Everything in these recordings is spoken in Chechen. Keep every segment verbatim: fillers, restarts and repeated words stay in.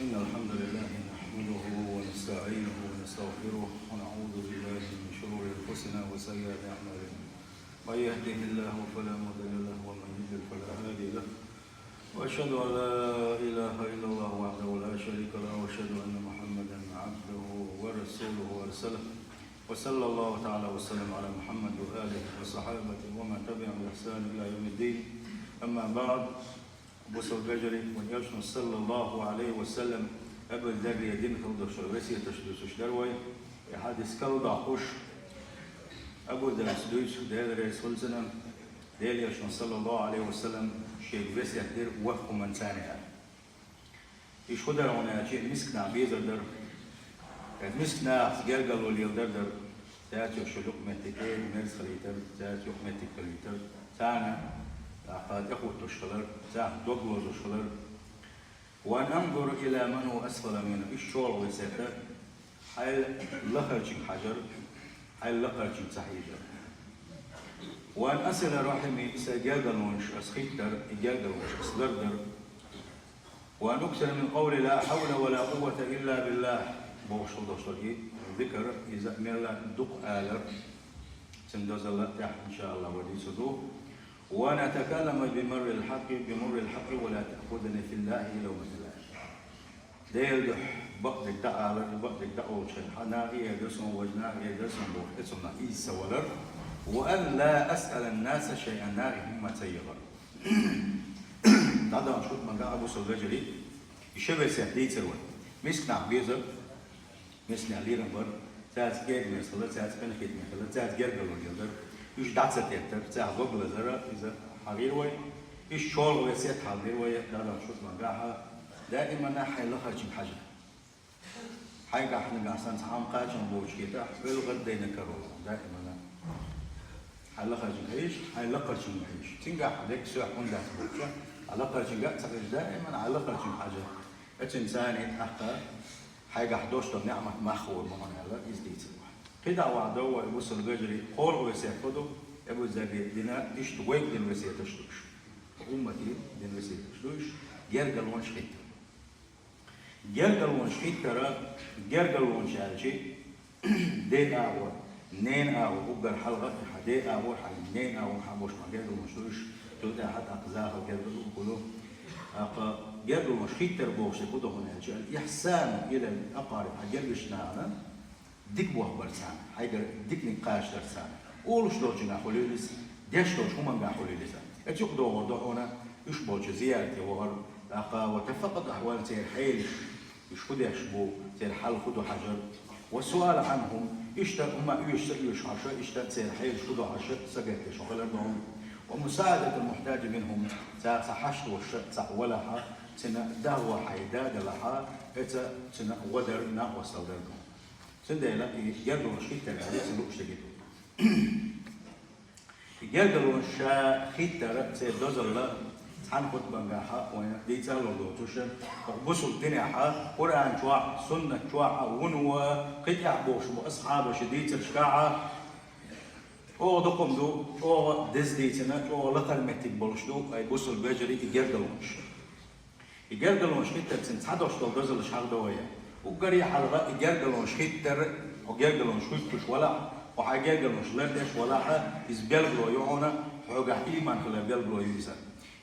إن الحمد لله نحمده ونستعينه ونستغفره ونعوذ بالله من شرور أنفسنا وسيئات أعمالنا. من يهده الله فلا مضل له ومن يضلل فلا هادي له. وأشهد أن لا إله إلا الله وحده لا شريك له وأشهد أن محمدا عبده ورسوله أرسله. وصلى الله تعالى وسلم على محمد وآله وصحابته ومن تبعهم بإحسان إلى يوم الدين. أما بعد. Бусалба вежарий, вайн Элчано, саллаллаху Ӏалайхи ва саллам, Абу Зарра дина хила долча весеташ дувцаш дар вай. И хьадис кӀалдохуш, Абу Зарра дуьйцу, Даьла раьза хилва цунна, Даьла Элчано, саллаллаху Ӏалайхи ва саллам, шега весет дир воккха хӀуманца аьнна. Иштта хӀун дар хьуна аьлча, миска нах безар дар. Миска нахаца гергарло леладар дар. Цаьрца шо юкъ-моттиг, э, мерза хилийтар, цаьрца юкъ-моттиг хилийтар. Царна тӀаккха тӀехӀуттуш хилар, царна дог лозуш хилар. وأن أنظر إلى من هو أسفل مني. Иштта шолгӀа весет да. Хьайл лахарчунга хьажар, хьайл лакхарчунга ца хьежар. وأن أصل رحمي, сай гергарлонаш ас хӀиттар, и гергарлонаш ас лардар. وأن أكثر من قول لا حول ولا قوة إلا بالله. Бохуш хила долаш дар и зикар, иза мелла дукха алар. Цун дозалла тӀехь, иншааллахӀ, вай дийцар ду. وأن أتكلم بمر الحق، بمر الحق ولا تأخذني في الله لومة لائم. Даьла духьа бакъдерг дӀаалар, и бакъдерг дӀаолучу хенахь, наха и эр дар сона, важа наха и эр дар сона бохуш, эцунна ийса ца валар. وأن لا أسأل الناس شيئا, нахе хӀумма ца яхар. ДӀадаханчу хутбангахь, бусалба вежарий, и ши весет дийцар вай. Миска нах безар, мисканех лерам бар, цаьрца кегамерза хилар, цаьрца къинхетаме хилар, цаьрца гергарло леладар, уьш дӀа ца теттар, царна дог лазар, иза хьахийра вай. Иштта шолгӀа весет хьахийра вай, дӀадаханчу хутбангахь, даимана хьайн лахарчунга хьажа. Хьайгахь нагахь санна цхьа хӀума кхачам боцуш хетахь, Ӏуьллу гӀаддайна карор, даимана. Хьайн лахарчунга хьежа, хьайн лакхарчунга хьежа. Цуьнгахь дерг соьх хӀунда дац бохуча, хьайн лакхарчунга а ца хьежа, даимана хьайн лахарчунга хьажа. Эцунна царна тӀаккха хьайгахь долуш долу неӀмат мах хуур бу хьуна аьлла, иза дийцар вай. КхидӀа вахь ду вай, бусалба вежарий, кхоалгӀа весет хӀун ду, Абу Зарра дина, иштта вайга дина весеташ ду уьш. Уммате дина весеташ ду уьш, гергарлонаш хӀиттар. Гергарлонаш хӀиттар, гергарлонаш аьлча, ден агӀор, ненан агӀор, уггар хьалха а хьан ден агӀор, хьан ненан агӀор хьан бохуш ма гергарлонаш ду уьш, цул тӀаьхьа тӀаккха захал гергарло хуьлу. ТӀаккха гергарлонаш хӀиттар бохуш дерг хӀун ду хьуна аьлча, الإحسان إلى الأقارب, хьан гергачу нахана дика бохбар царна, хьайгара диканиг кхачадар царна. Олуш долчуьнгахь хуьлийла иза, деш долчу хӀумангахь хуьлийла иза. Эцу юкъа догӀур ду хьуна, уьш болчу зиярате вахар, тӀаккха وتفقد أحوالهم, церан хьелаш, уьш хӀун деш бу, церан хьал хӀун ду хьажар. والسؤال عنهم, иштта хӀума оьшуш ца оьшуш хьожуш, иштта церан хьелаш хӀун ду хьожуш, сагатдеш хилар ду хьуна. ومساعدة المحتاج منهم, царах цхьа хьашт волуш цхьаъ валахь, цуьнан дагӀо хьайда далахь, эца цуьнан гӀо дар, накъосталла дар ду хьуна. Цундела и гергарлонаш хӀиттар аьлла, ца лууш дерг ду. И гергарлонаш ша хӀиттар, церан дозалла цхьана хутбангахь вайна дийца а лур доцуш, хӀокху бусалба динехь, Къуръан чохь, суннат чохь, вуно, кхин тӀехь бохуш бу асхьабаша дийцаршкахь, чӀогӀа дукха хӀума ду, чӀогӀа деза дийцина, чӀогӀа лакхара меттиг болуш ду, ай бусалба вежарий, и гергарлонаш. И гергарлонаш хӀиттарца цхьа долуш долу дозаллаш хьахадо вай. Уггаре хьалха и гергарлонаш хӀиттар, хьо гергарлонаш хӀуьттуш валахь, хьо хьайн гергарлонаш лардеш валахь, иза билгало ю хьуна, хьоьгахь ийман хилар билгало ю иза.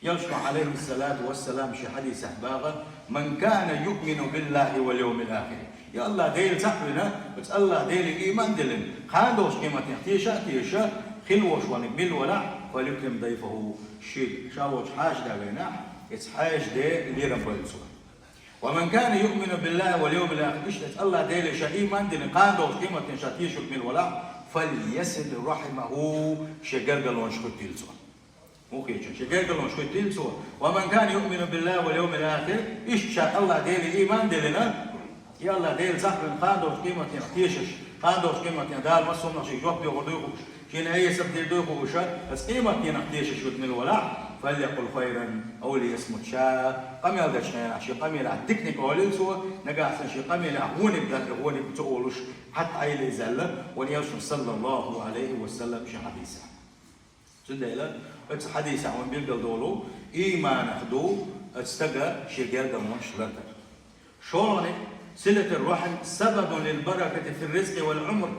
Элчано, Ӏалайхиссалату вассалам, шен хьадисехь боху: من كان يؤمن بالله واليوم الآخر. И АллахӀ Дела цхьаъ вина, оцу АллахӀ Деле ийман а диллина, кхана долчу къематдийнах теша а теша, хила волуш верг мила валахь, فليكرم ضيفه, шен ша волчу хьаьжда вийнахь, оцу хьаьжде лерам бойла цо. ومن كان يؤمن بالله واليوم الآخر, иштта оцу АллахӀ Деле ша ийман а диллина, кхана долчу къематдийнах ша теша верг мила валахь, فليصل رحمه, шен гергарлонаш хӀуьттийла цо. Мухечун, шен гергарлонаш хӀуьттийла цо. ومن كان يؤمن بالله واليوم الآخر, иштта ша АллахӀ Деле ийман а диллина, и АллахӀ Дела цхьаъ вина, кхана долчу къематдийнах тешаш, кхана долчу къематдийнах Дала массо а хӀуманах шега жоп доьхур дуй хууш, шена хьесап дийр дуй хууш, оцу къематдийнах тешаш верг мила валахь, فليقل خيرا أو ليصمت, ша къамел дечу хенахь шен къамелехь диканиг олийла цо, нагахь санна шен къамелехь вониг дан, вониг ца олуш, хьатта Ӏийла иза аьлла, вайн Элчано, саллаллаху Ӏалайхи ва саллам, шен хьадисехь. Цундела оцу хьадисехь вайна билгал долу ийманах ду оцу стага шен гергарлонаш лардар. ШолгӀаниг: صلة الرحم سبب للبركة في الرزق والعمر.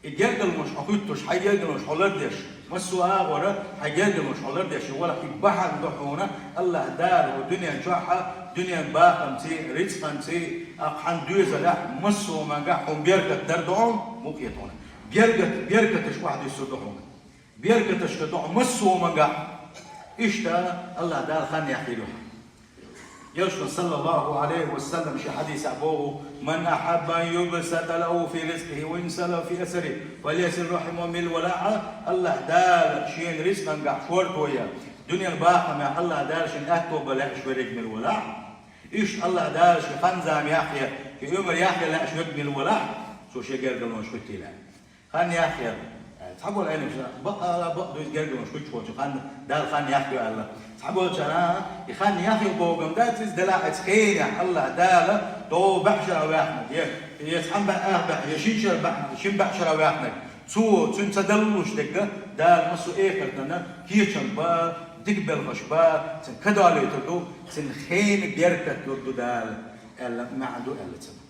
И гергарлонаш хьо хуьттуш, хьай гергарлонаш хьо лардеш, массо а агӀора хьай гергарлонаш хьо лардеш, и валахь, и бахьана ду хьуна, АллахӀ Дала хьо дуьнен чохь а, дуьнен бахамций, рицкъанций, а хьан доьзалехь, массо а мангахь хьуна беркат дар ду хьуна, муха хета хьуна. Беркат, беркаташ охьадуьссур ду хьуна. Беркаташка ду хьуна массо а мангахь. Иштта АллахӀ Дала хан яхйир ю хьан. Элчано, саллаллаху Ӏалайхи ва саллам, шен хьадисехь боху: «من أحب أن يبسط له في رزقه وينسأ له في أثره فليصل رحمه», мила валахь а, АллахӀ Дала шен рицкъангахь шорто ян, дуьнен бахамехь АллахӀ Дала шен аьтто бан лаьаш верг мила валахь, иштта АллахӀ Дала шен хан-зама яхъян, шен уьмар яхъян лаьаш верг мила валахь, цо шен гергарлонаш хуьттийла. Хан яхъяр. Цхьаболу Ӏеламнаха бакъ ала, бакъ ду иза гергарлонаш хуьттуш волчу хан, Дала хан яхъю аьлла. Цхьаболчара и хан яхъю бохург дац иза, делахь а цу хенахь АллахӀ Дала дов баьӀ шарахь ваьхнарг, я, я цхьана баьӀ ах баьӀ, я шина шарахь баьӀ, шина баьӀ шарахь ваьхнарг. Цо, цуьнан ца даллуш дерг Дала массо а эхартана кечам бан, дика белхаш бан, цуьнан кадо луьйтур ду, цуьнан хенан беркат лур ду Дала аьлла маьӀна ду аьлла цуьнан.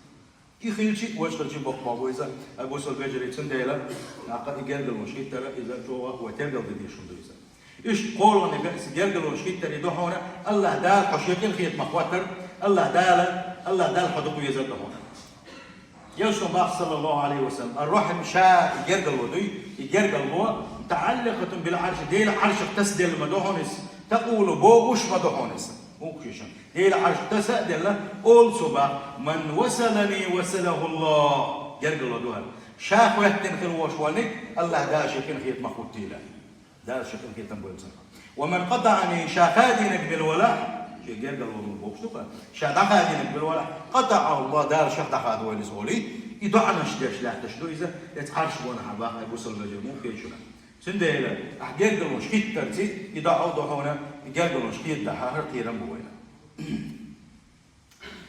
И хилча а, вайша хилча а боккха бу иза, ай бусалба вежарий, цундела, тӀаккха и гергарлонаш хӀиттара, иза чӀогӀа вай тергал дан дезаш хӀума ду иза. Иштта кхоалгӀаниг, иза гергарлонаш хӀиттар и ду хьуна, АллахӀ Дала хьо шен къинхетамах хӀоттар, АллахӀ Дала, АллахӀ Дала хьо дукха везар ду хьуна. Элчано боху, саллаллаху Ӏалайхи ва саллам: «الرحم», ша и гергарло дуй, и гергарло, «متعلقة بالعرش», Делан Ӏаршах тасаделла ма ду хьуна иза, «تقول», бохуш ма ду хьуна иза. Вукху шишан. Делан Ӏаршах таса а делла, олу цо боху: «من وصلني وصله الله». Гергарло ду хӀара. Ша хоьттина хила волуш волниг АллахӀ Дала шен къинхетамах хӀуттийла. Дала шен къинхетам бойла цунах. «ومن قطعني», ша хадийнарг мила валахь, шен гергарло бохуш ду-кх, ша дӀахадийнарг мила валахь, «قطعه الله», Дала шех дӀахадавойла иза олий, и доӀанаш деш лаьтташ ду иза, эца Ӏарш гонахьа боху, ай бусалба вежарий, муха хета шуна. Цундела, ахь гергарлонаш хӀиттарца, и доӀа ду хьуна, и гергарлонаш хӀиттадахь, хӀара кхерам бу вайна.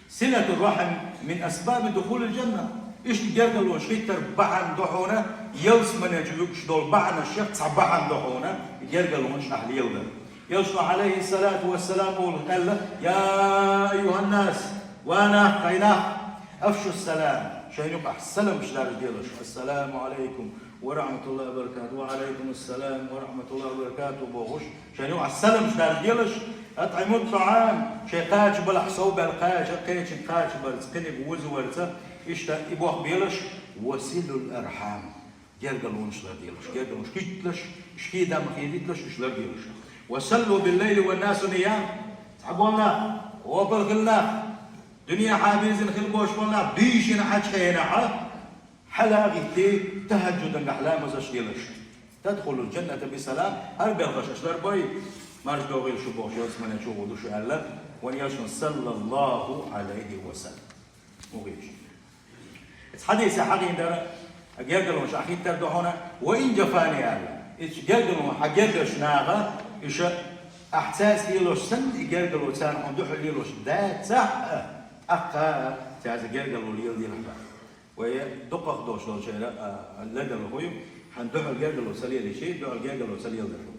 «صلة الرحم من أسباب دخول الجنة». Иштта гергарлонаш хӀиттар бахьана ду хьуна, ялсамане чу вуьгуш долу бахьанашех цхьа бахьана ду хьуна, и гергарлонаш ахь леладар. Элчано, Ӏалайхи ссалату вассалам, олу аьлла: «يا أيها الناس», ва нах, хӀай нах, «أفشوا السلام», шайна юкъахь саламаш даржаделаш, «السلام عليكم ورحمة الله وبركاته», «وعليكم السلام ورحمة الله وبركاته» бохуш, шайна юкъахь саламаш даржаделаш, «أطعموا الطعام», шайн кхача балахь совбаьлла кхача, кхечуьнга кхача барца, кхиниг вуза варца, иштта и бохбелаш, «وصلوا الأرحام», гергарлонаш ларделаш, гергарлонаш хӀитталаш, уьш хи дама хедийталаш, уьш ларделаш. «وصلوا بالليل والناس نيام», цхьаболу нах, къобал хилла нах, дуьненхьа бирзина хила болуш болу нах, бийшина Ӏачу хенахь, хьала а гӀиттий, тахӀаджудангахь ламазаш делаш. «تدخلوا الجنة بسلام», хӀара белхаш аша ларбой, марша догӀийла шу бохуш, ялсамане чу гӀур ду шу аьлла, вайн Элчано, саллаллаху Ӏалайхи ва саллам. Ву гӀийша. Иза хьадисехь хьахийна дара, гергарлонаш ахь хӀиттар ду хьуна, «وإن جفاني» аьлла. Иза гергарло, хьан гергарчу наха, иша, ахь цаьрца лелош санна, и гергарло царна хьуна дуьхьал лелош дацахь а, тӀаккха а цаьрца гергарло леладелахь боху. Вай дукхах долуш долчеран, а, ледарло хӀу ю, хьан дуьхьал гергарло ца лелийча, дуьхьал гергарло ца леладар хьуна.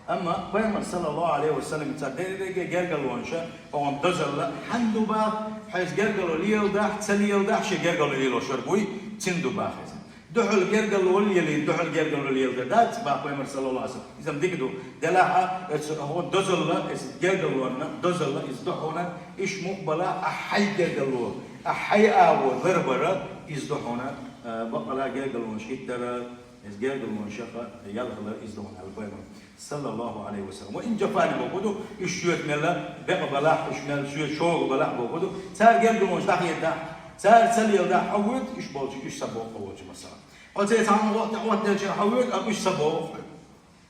Амма Пайхамар, саллаллаху Ӏалайхи ва саллам, цара дерриге гергарлонаш, хьуна дозалла хьанна ду боху, хьайца гергарло леладахь, ца леладахь, шен гергарло лелош верг вуй, цуьнан ду боху иза. Дуьхьал гергарло лелийна, дуьхьал гергарло леладар дац боху Пайхамар, саллаллаху Ӏалайхи ва саллам. Иза-м дика ду. Делахь а, эцу хьуна дозалла, эцу гергарлонна дозалла иза ду хьуна, иштта муха балахь, ахь хьайн гергарло, ахь хьайн агӀо ларбар иза ду хьуна, а, бакъала гергарлонаш хӀиттар, иза гергарлонашах ял хилар иза ду хьуна аьлла Пайхамар, саллаллаху Ӏалайхи ва саллам. «وإن جفاني» бохург ду, уьш шоьца мел бекъа балахь, уьш мел шоьца шога балахь бохург ду. Цара гергарлонаш дӀахедахь, цара ца леладахь, хьо воьду, уьш болчу, уьш са боху хьо волчу, масала. Хьо цхьа цхьана гӀо-, тӀе Ӏоттаделча хьо воьду, а уьш са боху хьоьга.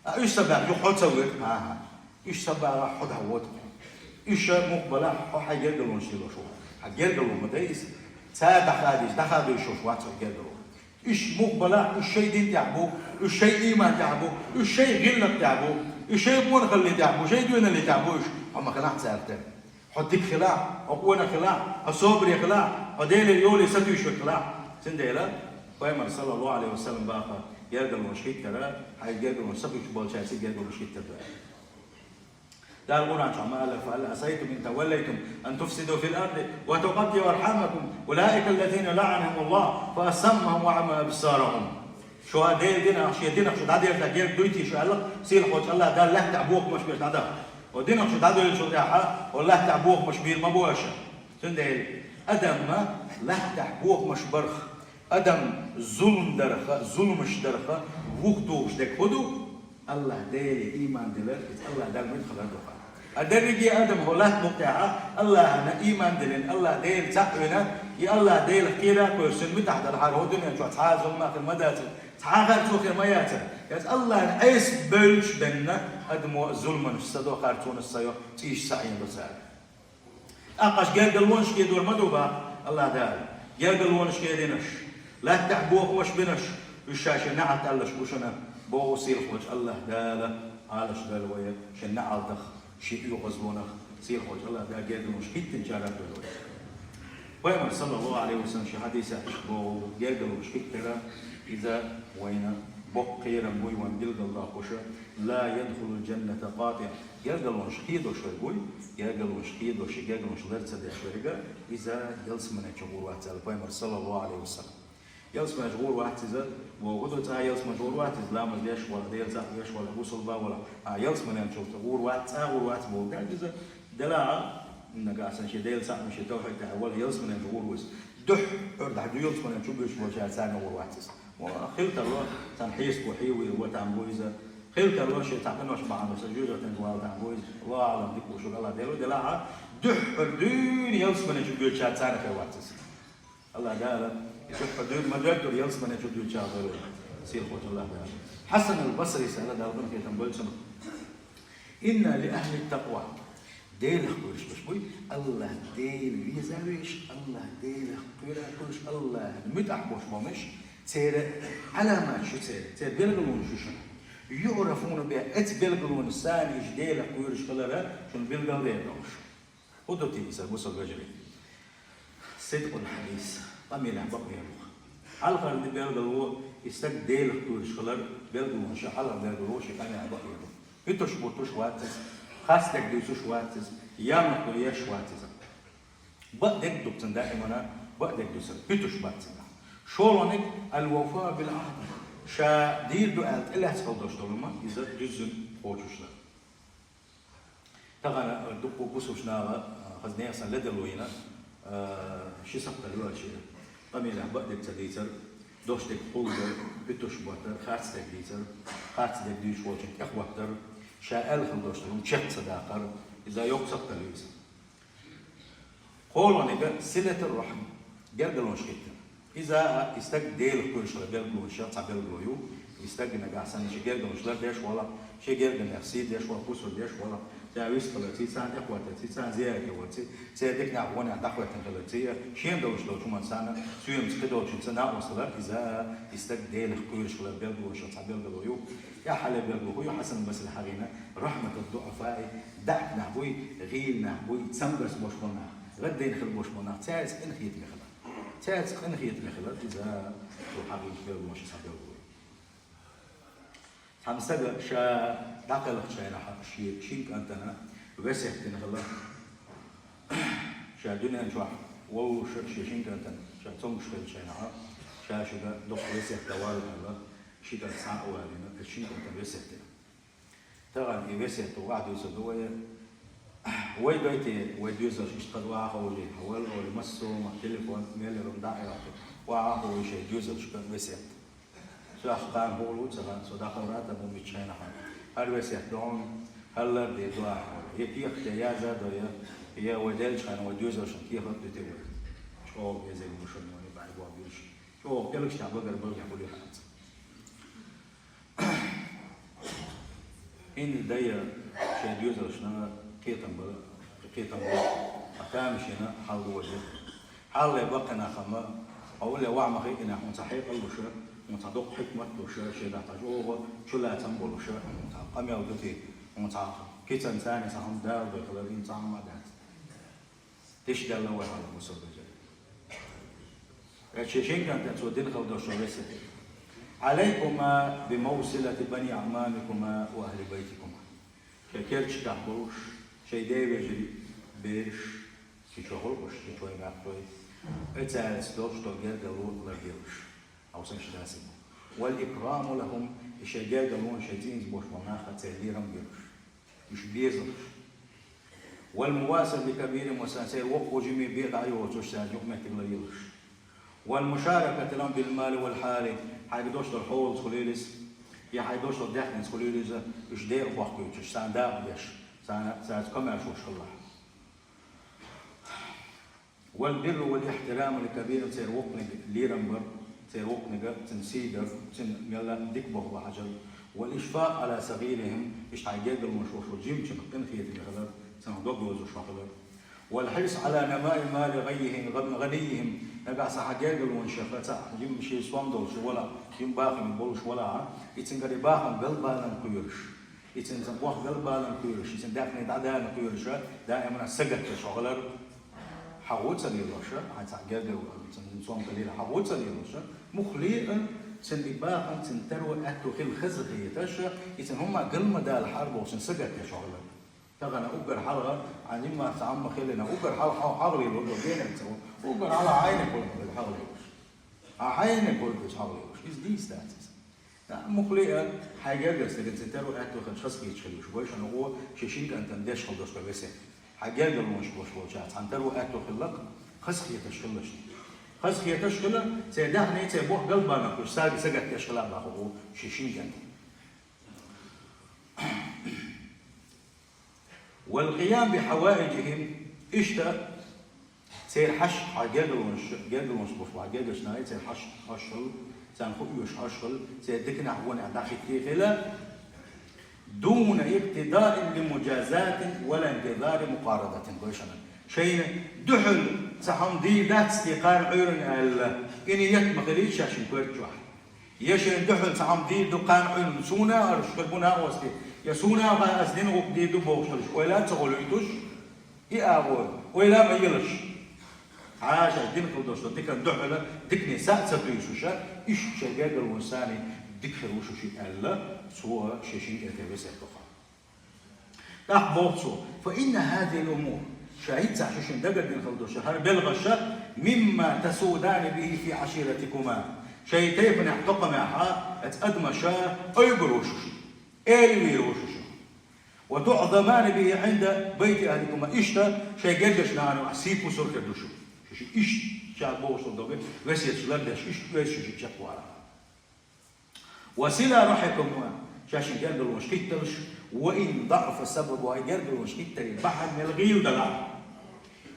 А уьш са баьхча, хьо ца воьду, аха. Уьш са баьхча, хьо дӀавоьду. Уьш муха балахь, хьо хьайн гергарлонаш лелош ву. Хьан гергарло ма дай иза. Цара дӀахадийча, дӀахадуьйшуш вац хьо гергарло. Уьш муха балахь, уьш шайн дин тӀехь бу, уьш шайн ийман тӀехь бу, уьш шайн гӀиллакх тӀехь бу, уьш шайн къонахаллин тӀехь бу, шайн доьналлин тӀехь бу уьш. Хьо ма хилахь цаьрга тера. Хьо дика хилахь, хьо къонах хилахь, хьо собаре хилахь, хьо Делера йоле сатуьйсург хилахь. Цундела Пайхамар, саллаллаху Ӏалайхи ва саллам, боху, гергарлонаш хӀиттар, хьайн гергарлонаш ца хуьттуш болчаьрца гергарлонаш хӀиттар ду. Дала Къуръан чу ма аьлла, فهل عسيتم إن توليتم أن تفسدوا في الأرض وتقطعوا أرحامكم أولئك الذين لعنهم الله فأصمهم وأعمى أبصارهم. Шо а Делан динах, шен динах шу дӀаделла герга дуй те шу аьлла, сийлахьчу АллахӀ Дала лаьттахь бохамаш беш дӀадаха. О динах шу дӀадоьллачул тӀаьхьа, о лаьттахь бохамаш бийр ма бу аша. Цундела адам лаьттахь бохамаш барх, адам зулам дарха, зуламаш дарха, вухтухуш дерг хӀун ду? АллахӀ Деле иман дилар, иза АллахӀ Далла муьтӀахь хилар ду-кх. А дерриге адам хӀокху лаьттан букъ тӀехь АллахӀана иман диллина, АллахӀ Дела цхьаъ вина, и АллахӀ Делах кхера а кхоьруш, цуьнан муьтӀахь дара хьара хӀокху дуьнен чохь цхьа а зулам а хир ма дацара, цхьа а харцо хир ма яцара. Иза АллахӀана Ӏеса бевллаш бенна адамо зуламаш ца до, харцонаш ца йо, цӀийш ца Ӏен до цара. ТӀаккха аша гергарлонаш кхедор ма ду боху АллахӀ Дала. Гергарлонаш кхедина аша, лаьттахь бохамаш бина аша, уьш ша шен неӀалт аьлларш бу шуна, боху сийлахьчу АллахӀ Дала, Ӏалаш Дала вай, шен неӀалтах, шен оьгӀазлонах, сийлахьчу АллахӀ Дала гергарлонаш хӀиттинчарах дойла вай. Пайхамар, саллаллаху Ӏалайхи ва саллам, шен хьадисехь иштта боху, гергарлонаш хӀиттар, иза вайна боккха кхерам буй, вайна билгалдоккхуш, لا يدخل الجنة قاطع. Гергарлонаш кхедош верг вуй, гергарлонаш кхедош, гергарлонаш лар ца деш верг, иза ялсамане чу гӀур вац аьлла Пайхамар, саллаллаху Ӏалайхи ва саллам. Ялсамане чу гӀур вац иза, боху ду, цкъа ялсамане чу гӀур вац иза, ламаз деш вала, Делан цхьаъ веш вала, бусалба вала. А ялсамане чу гӀур вац, цкъа гӀур вац боху дац иза, делахь а, нагахь санна шен Делан цхьаъ, шен тавхьид тӀехь вала, ялсамане чу гӀур ву иза. Дуьххьара дӀа ду ялсамане чу буьйцуш болчара царна гӀур вац иза. Хила тарло, царна хьесапо хьийвийр ву там бу иза. Хила тарло, шен цхьа къинош бахьана долуш жоьжахатин чу вала там бу иза. Аллаху аӀлам, дика ву шуьга АллахӀ Дела, делахь а, дуьххьара дуьйна ялсамане чу боьдучара царна хир вац иза. АллахӀ Дала, дуьххьара дуьйна ма доьттура ялсамане чу дуьйцучарах дойла вай, сийлахьчу АллахӀ Дала. Хьасан ал-Басрис аьлла, Дала къинхетам бойла цунах: إن لأهل التقوى. Делах кхоьруш берш буй, АллахӀ Дела веза веш, АллахӀ Делах кхоьруш, АллахӀана муьтӀахь болуш болу берш, церан Ӏаламаташ ю церан, церан билгалонаш ю шуна. يعرفون بها, оцу билгалонашца царна уьш Делах кхоьруш хилар шуна билгал дер долуш. ХӀун ду те иза, бусалба вежарий? صدق الحديث, къамелехь бакъ хир ду. Хьалхара билгало, и стаг Делах кхоьруш хилар билгалонаш, хьалхара билгало шен къамелехь бакъ хир ду. Уьттуш-буттуш вац иза, харц дерг дуьйцуш вац иза, ямартло еш вац иза. Бакъдерг ду цуьнан даимана, бакъдерг ду цуьнан, уьттуш бац цуьнан. ШолгӀаниг الوفاء بالعهد, ша дийр ду аьлла тӀелаьцна хила долуш долу хӀума, иза дуьззина кхочуш дар. Тахана дуккха бусалба наха, а, хаза нехан санна ледарло йина, а, ши сахталла йоцуш, къамелехь бакъдерг ца дийцар, дош дерг хӀуллдар, уьттуш баттар, харц дерг дийцар, харц дерг дуьйцуш волчун тӀехӀоттар, ша аьлла хила долуш долу хӀума чекх ца даккхар, иза йоккха сахталла ю иза. КхоалгӀаниг صلة الرحم, гергарлонаш хӀиттар. Иза а и стаг Делах кхоьруш хилар билгалонех цхьа билгало ю. И стаг нагахь санна шен гергарлонаш лардеш валахь, шен гергарлонех сий деш валахь, хӀусам деш валахь, царна вист хиларций, царна тӀехӀоттарций, царна зиярат яларций, церан диканехь, вонехь дӀахӀоьттина хиларций, шена долуш долчу хӀуманца царна соьмаца кхидолчуьнца накъост хилар, иза а и стаг Делах кхоьруш хилар билгалонех цхьа билгало ю. ТӀаьххьара билгало хӀун ю, Хьасан Басри хьахийна: رحمة الضعفاء, даьӀахк нах буй, гӀийла нах буй, цамгарш болуш болу нах, гӀаддайна хила болуш болу нах, цаьрца къинхетаме хилар. Цаьрца къинхетаме хилар, иза цо хьахийначу билгалонех цхьа билгало ю. Цхьана стага ша дӀакхелхачу хенахь шен шина кӀантана весет дина хилла. Ша дуьнен чохь воллуш шен шина кӀантана ша цомгуш хилчу хенахь, ша шуьга доккха весет дан валла аьлла, ши кӀант схьа а валийна, шина кӀантана весет дина. Тахана и весет ваха дуьйцур ду вай. Вай гайтий, вай доьзалш иштта хаза ваха ховший, хьан валла олий, массо а хӀума, телефон, мел йолу дӀа а йоккху, ваха ховший шайн доьзалшка весет. Цу тӀехь кхана хӀума луца хан, со дӀакхалхар а дан мичча хьайна хан. ХӀара весет ду хьуна, хӀара лар де ду ахьа. Я кехат де яза а до, я, я вай делча хана вай доьзалшна кехат а дуьту вай. ЧӀогӀа безиг бу шуна вай бӀаьрго бирш. ЧӀогӀа кӀелгаш тӀехь багара багахь хуьлий хьаца. ХӀинца дай шайн доьзалшна кхетам бала, кхетам бала, а тамашийна хьал ду вай. Хьалле баккхинахь ма, хьо улле ваха ма хиъинехь, хьуна цхьа хьекъал луш, хьуна цхьа доккха хьикмат луш, шен дахьташ оха чулацам болуш, хьуна цхьа къамел дути, хьуна цхьа кицан царна цхьа хӀума дала дой хилар, хӀинца цхьа хӀума а дац. Тиша даьлла вай хьалха бусалба вежарий. Шен шин кӀантана цо дина хила долуш весет. عليكما بموصلة بني أعمامكما وأهل بيتكما. Шайн керча тӀехь болуш, шайн ден вежарий бераш, кхин чохь гӀуллакхаш, кхин чохь ваьккхой, и цаьрца долуш долу гергарло ларделаш. Хьовсам шу дасина. Вал икраму лахум, и шайн гергарлонаш, шайн цӀийнца болуш болу нах церан лерам а белаш. Уьш безалаш. Вал мувасат ли кабирин ва сагӀир, церан воккхо жиме бен дӀа а йоцуш, цаьрца юкъаметтиг ларъелаш. Вал мушаракати лахум бил мали вал хьали, хьайга долуш долу хьолаца хуьлийла иза, я хьайга долуш долу даьхница хуьлийла иза, уьш декъа бохкуьйтуш, царна дакъа деш, царна, цаьрца комаьршош хилалахь. Вал бирру вал ихтираму ли кабирин, церан воккханиг лерам бар, церан воккханиг, цуьнан сий дар, цуьнан мел дика боху хьажар. Вал ишфакъ ала сагӀирихим, иштта хьайн гергарлонаш волуш волу жимачунах къинхетаме хилар, цунах дог лозуш хилар. Вал хьирс ала намаи мали гӀаййихим, гӀан-, гӀанийихим, нагахь санна хьан гергарлонашах цхьа жима шен сом долуш валахь, жима бахам болуш валахь, и цуьнгара и бахам галбалан кхоьруш. И цуьнца боху галбалан кхоьруш, и цуьнан даьхни дӀадалан кхоьруш, даимана сагатдеш хьо хилар, хьан гӀо ца лелош, хьан цхьа гергарло, цуьнан сом ца лелахь, хьан гӀо ца лелош, муххале а, цуьнан и бахам, цуьнан таро аьтто хила хазахеташ, и цуьнан хӀумма гал ма далахьара бохуш, цуьнан сагатдеш хьо хилар. Тахана уггар хьалха, хьан жимма цхьа хӀума хилина, уггар хьалха хьо хьагӀ лело, генара ца ву, уггар хьалха хьайна болу хьагӀ лелош. Хьан хьайна болу хьагӀ лелош. Иза дийца дац иза. Да, муххале а, хьайн гергара стеган цуьнан таро аьтто хилча хазахеташ хила вуьш. Вай шуна гӀо шен шин кӀантана деш хила долуш ду весет. Хьайн гергарлонаш болуш болчаьрца цхьана таро аьтто хилла-кх, хазахеташ хилалаш. Хазахеташ хила, церан даьхни, церан боху галбалан кхоьруш, сага сагатдеш хила боху гӀо шен шин кӀантана. Вал къиям би хьаваижихим, иштта церан хьашт, хьан гергарлонаш, гергарлонаш болуш бу хьан гергарчу нахе, церан хьашт хьош хила, царна хууш хьош хила, церан диканехь, вонехь дӀахӀиттий хила, дуна икътидаин ли мужазатин ва ла интизари мукъарадатин, гой шуна. Шайна дуьхьал цхьа хӀума дийр дац те кхарна Ӏуьйранна аьлла, и ниет ма хилийта шаьш шайн коьрта чохь. Я шайна дуьхьал цхьа хӀума дийр ду кхарна Ӏуьйранна, суна а хӀара хир бу накъостий, я суна а ас дина гӀуллакх дийр ду бохуш хилча, ойла а ца гӀолуьйтуш, и агӀор, ойла а ма елаш. Хьаша дина хила долуш долу диканна дуьхьал дикане са а ца туьйсуш, иштта шайн гергарлонаш санна дика хир ву шу шиъ аьлла, цо шен шин кӀанте весет до хьан. ТӀаккха боху цо: «Фа инна хӀазихил умур», ша хӀинццехь шу шуна дагардина хила долуш хӀара белхаш, «мимма тасудани бихи фи Ӏаширатикума», шайн тайпанехь, токхамехь оцу адамаша ойгур ву шу шуна, эла вийр ву шу шуна. «Ва туӀзамани бихи Ӏинда байти ахӀадикума», иштта шайн гергарчу нахана сий пусар хир ду шу. Шу шиъ иштта ша бохуш долу дог, весеташ лардеш, иштта оьзда шу шиъ чекхвалахь. «Ва сила рахьимикума», шаьш шайн гергарлонаш хӀитталаш, «ва ин даӀафа сабабухӀа», и гергарлонаш хӀиттаран бахьана мел гӀийла далахь.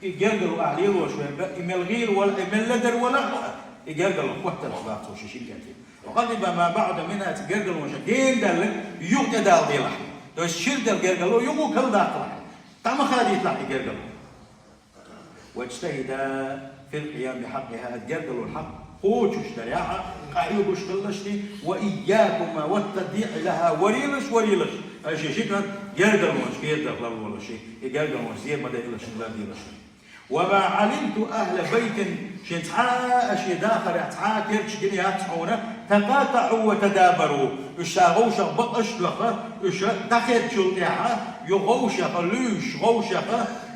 И гергарло ахь лелош верг, и мел гӀийла вала, и мел ледар вала, и гергарло хӀотталаш бац цо шен шин кӀанте. «Ва къадиба ма баӀуда минхӀа», цу гергарлонашах гена даьлларг юха тӀедала делахь. То есть шира даьлла гергарло юха карладаккхалахь. ДӀа ма хадийталахь и гергарло. «Ваджтахида фил къиями бихьакъихӀа», гергарлон хьакъ кхочуш дарехь, къахьоьгуш хилалаш шуна, «ва ийякума ваттадиӀи лахӀа», варелаш, варелаш, аш ши шикар гергарлонаш кхетарх ларлолаш, и гергарлонаш зен ма дайалаш, ларделаш. «Ва ма Ӏалимту ахӀла байтин», шен цхьа а шен дахарехь цхьа а керташ гина яц хьуна, «такъатаӀу ва тадабару», уьш ша гӀовшах бакъаш а доьхна, уьш дӀахӀиттачул тӀаьхьа, юха гӀовшах луьйш, гӀовшах,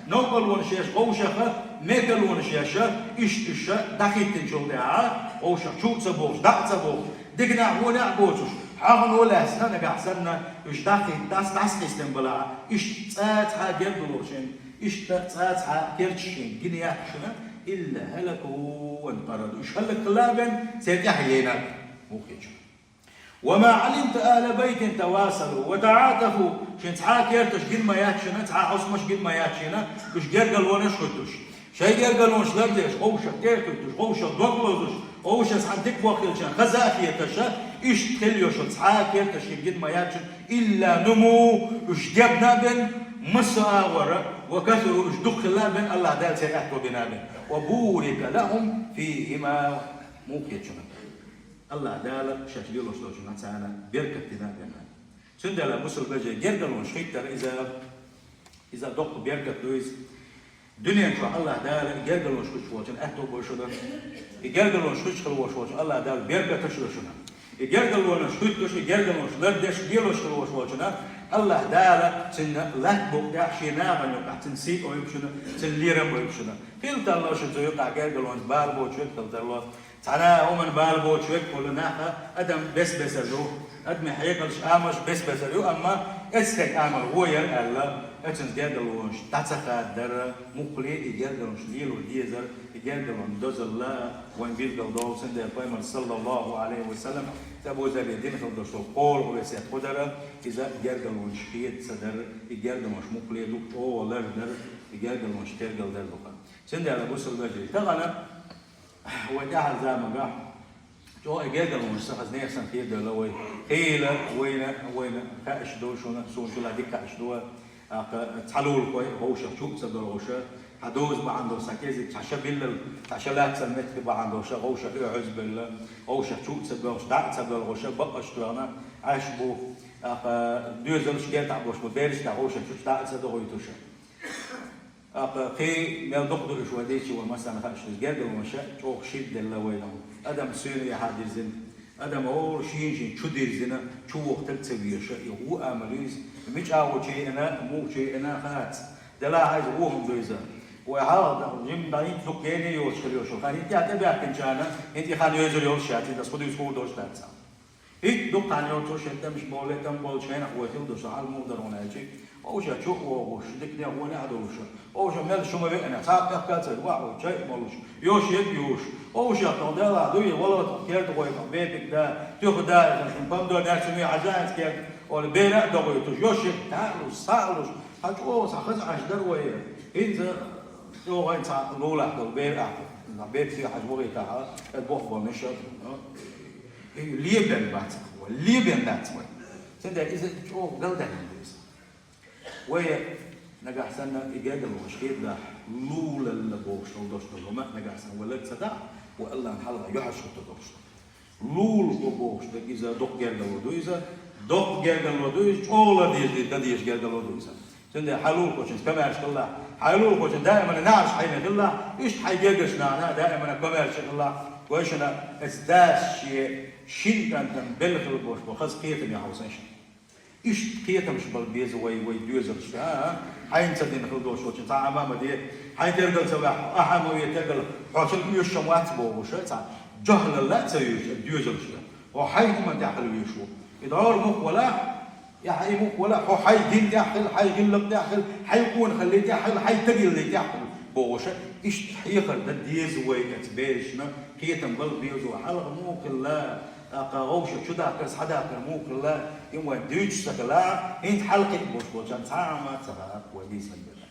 новкъарлонаш еш гӀовшах, мекарлонаш еш, иштта уьш дӀахӀиттинчул тӀаьхьа, гӀовшах чу а ца бохуш, дӀа а ца бохуш, диканехь, вонехь а боцуш, хьагӀно лаьцна нагахь санна, уьш дӀахӀитта, дӀас-, дӀасакъийсина балахь, иштта цкъа цхьа гергарло шен, иштта цкъа цхьа керташ шен гина яц шуна, «илла хӀалаку ва нкъараду». Уьш хӀаллакьхилла а бен, церан тӀаьхьа яйна а бен. Муххечу. «Ва ма Ӏалимту ахӀла байтин тавасалу ва таӀатафу». Шен цхьа а керташ гина ма яц шуна, цхьа а хьостамаш гина ма яц шуна, уьш гергарлонаш хӀуьттуш. Шайн гергарлонаш лардеш, гӀовшах тӀе а хӀуьттуш, гӀовшах дог лозуш, гӀовшах цхьана дика боху хилча хаза а хеташ, иштта хила йолуш цхьа а керташ шен гина ма яц шуна, «илла нуму», уьш дебна а бен, массо а агӀора, «ва касуру», уьш дукха хилла а бен, АллахӀ Дала церан аьтто бина а бен. «Ва бурика лахӀум фихӀима». Муххечу. АллахӀ Дала шаьш лелош долчунах царна беркат дина а бен. Цундела, бусалба вежарий, гергарлонаш хӀиттар иза, иза доккха беркат ду иза. Дуьнен чохь АллахӀ Дала и гергарлонаш хӀуьттуш волчун аьтто бойла шуна. И гергарлонаш хӀуьттуш хила волуш волчун АллахӀ Дала беркаташ йойла шуна. И гергарлонаш хӀуьттуш, и гергарлонаш лардеш лелош хила волуш волчунна Аллахь Дала цуьнан лаьтта букъ тӀехь шен нахана юкъахь цуьнан сий а йойла шуна, цуьнан лерам а йойла шуна. Хила тарло шуна цу юкъахь гергарлонца бала боцуш верг хила тарло. Цхьана а хӀуманна бала боцуш верг хилла нах а адам бес-бесара ду. Адамийн хьекъалш, амалш бес-бесара ю, амма эццахь амал вон яра аьлла, оцунца гергарлонаш дӀа ца хададар, муххале и гергарлонаш лело дезар, и гергарлонаш дозалла вайн билгал долу, цундела Пайхамар, саллаллаху Ӏалайхи ва саллам, цу Абу Зарре дина хила долуш долу кхоалгӀа весет хӀун дара, иза гергарлонаш хеда ца дар, и гергарлонаш муххале ду, чӀогӀа лардар, и гергарлонаш тергалдар ду-кх. Цундела, бусалба вежарий, тахана вай тӀаьхьара заманахь чӀогӀа и гергарлонаш ца хаза нехан санна хир а ду вай. Хийла вайна, вайна хаьаш ду шуна, суна чулахь дика хаьаш ду. ТӀаккха цхьа лулахой вовшах чу а ца доьлхуш, цхьа доза бахьана долуш, цхьа кӀезиг, цхьа шабиллал, цхьа шалаьццал меттиг бахьана долуш, вовшах оьхьаз а бевлла, вовшах чу а ца боьлхуш, дӀа а ца боьлхуш, бакъ а тоьхна, Ӏаш бу. ТӀаккха доьзалш гертахь болуш бу, бераш тӀехь вовшах чу дӀа а ца дохуьйтуш. ТӀаккха кхин мел дукха ду уьш вай дийцча, вай массарна хаьаш ду, гергарлонаш чӀогӀа шийтта делла вайна. Адам суьйне яхьа дирзина, адам олу шен-шен чу дирзина, чу вохуьйтург ца везаш, и вон амал ю иза. Мича ву чу еана, муха чу еана хац. Делахь иза вон хӀума ду иза. Вай хьалха жимма дӀа хӀинца дукха гена йоцуш хила йолуш, хӀинца тӀе тӀебаьхкинчарна, хӀинца и хан йовзар йолуш яц, хӀинца кху дуьйцу хӀума долуш дац. ХӀинца дукха хан йоцуш, шен тӀемаш болу, тӀем болчу хенахь вай хила ду шу хьал муха дара хьуна аьлчи, вовшах чу а вогӀуш, диканехь вонехь а долуш, вовшах мел шу ма веана, цхьа а пехкаца ваьхьа, чай а молуш, йо шег а юуш, вовшах тхо Далла дуй, вала тхо керда гӀой, тхо бепиг да, туьха да, шун помидор нерча ме хьажаьнца керда, ола бера а догӀуьйтуш, йо шег, таьлуш, саълуш, хьан чӀогӀа цхьа хаза Ӏаш дара вай. ХӀинца чӀогӀа цхьа лулахь долу бер ахь, бер тхе хьажа вогӀийтахьа, тӀе бохбаннаш а. Лебен бац вай, лебен дац вай. Цундела иза чӀогӀа галдаьлла ду иза. Вай нагахь санна и гергарлонаш хедахь, лулалла бохуш долу дош долу хӀума нагахь санна вай лар ца дахь, вай Аллахьан хьалха юьхьӀаьржа хӀуттур долуш ду. Лулахо бохуш дерг иза доккха гергарло ду иза, доккха гергарло ду иза, чӀогӀа ладийжа, дан дезаш гергарло ду иза. Цундела хьайн лулахочуьнца комаьрша хилалахь, хьайн лулахочун даимана неӀарш хьайна хилалахь, иштта хьайн гергарчу нахана а даимана комаьрша хилалахь, вайшинна эцу дас шен шина кӀантана белла хила болуш бу хаза кхетаме хьовса иштта. Иштта кхетамаш бала беза вай, вай доьзалшка, а? Хьайна ца дина хила долуш волчун цхьа а ма ма де, хьайн тергал ца ваьхьа, ахьа ма ве тергал, хьо цунна оьшуш ма вац бохуш, цхьа жохлалла а ца вуьйш, доьзалшка. Хьо хьайн хӀуманна тӀехь хила вуьйш ву. И дӀора муха валахь, я хьайн муха валахь, хьо хьайн дин тӀехь хила, хьайн гӀиллакх тӀехь хила, хьайн къонахалли тӀехь хила, хьайн тагилли тӀехь хила бохуш, иштта хьехар дан деза вай эцу берашна, кхетам бала безо, хьалха муха хилла, тӀаккха вовшах чу даккхар, схьадаккхар муха хилла, и вайн дуьйцуш ца хилла, хӀинца хьалакхиъна болуш болчарна цхьа а ма ца хаьа вай дийцина дела.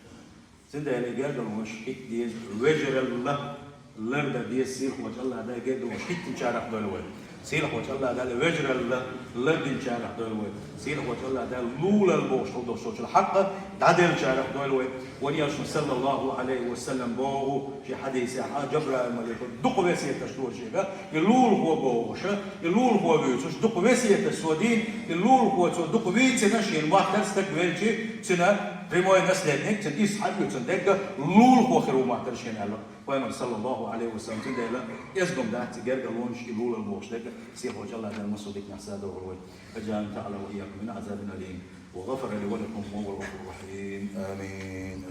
Цундела и гергарлонаш хӀитта деза, вежаралла лардан деза, сийлахьчу Аллахь Дала гергарлонаш хӀиттинчарах дойла вай. Сийлахьчу Аллахь Дала вежаралла лардинчарах дойла вай. Сийлахьчу Аллахь Дала лулалла бохуш хила долуш долчул хьакъ дӀаделлачарах дойла вай. Вайн элчано, саллаллаху Ӏалайхи ва саллам, боху шен хьадисехь, Жабраил малико дукха весеташ до шега, и лулахо бохуш, и лулахо вуьйцуш, дукха весеташ цо дийна, и лулахо цо дукха вийцина, шена махкара стаг велчи, цуьнан прямой наследник, цуьнан ирс хьан ю, цуьнан дегга лулахо хир ву махкара шена аьлла. Пайхамар, саллаллаху Ӏалайхи ва саллам, цундела эзгом дац и гергарлонаш, и лулалла бохуш дерг, сийлахьчу Аллахь Дала массо а диканех садовгӀар вай. أجارني الله وإياكم من عذاب أليم، وغفر لي ولكم وهو الغفور الرحيم. آمين.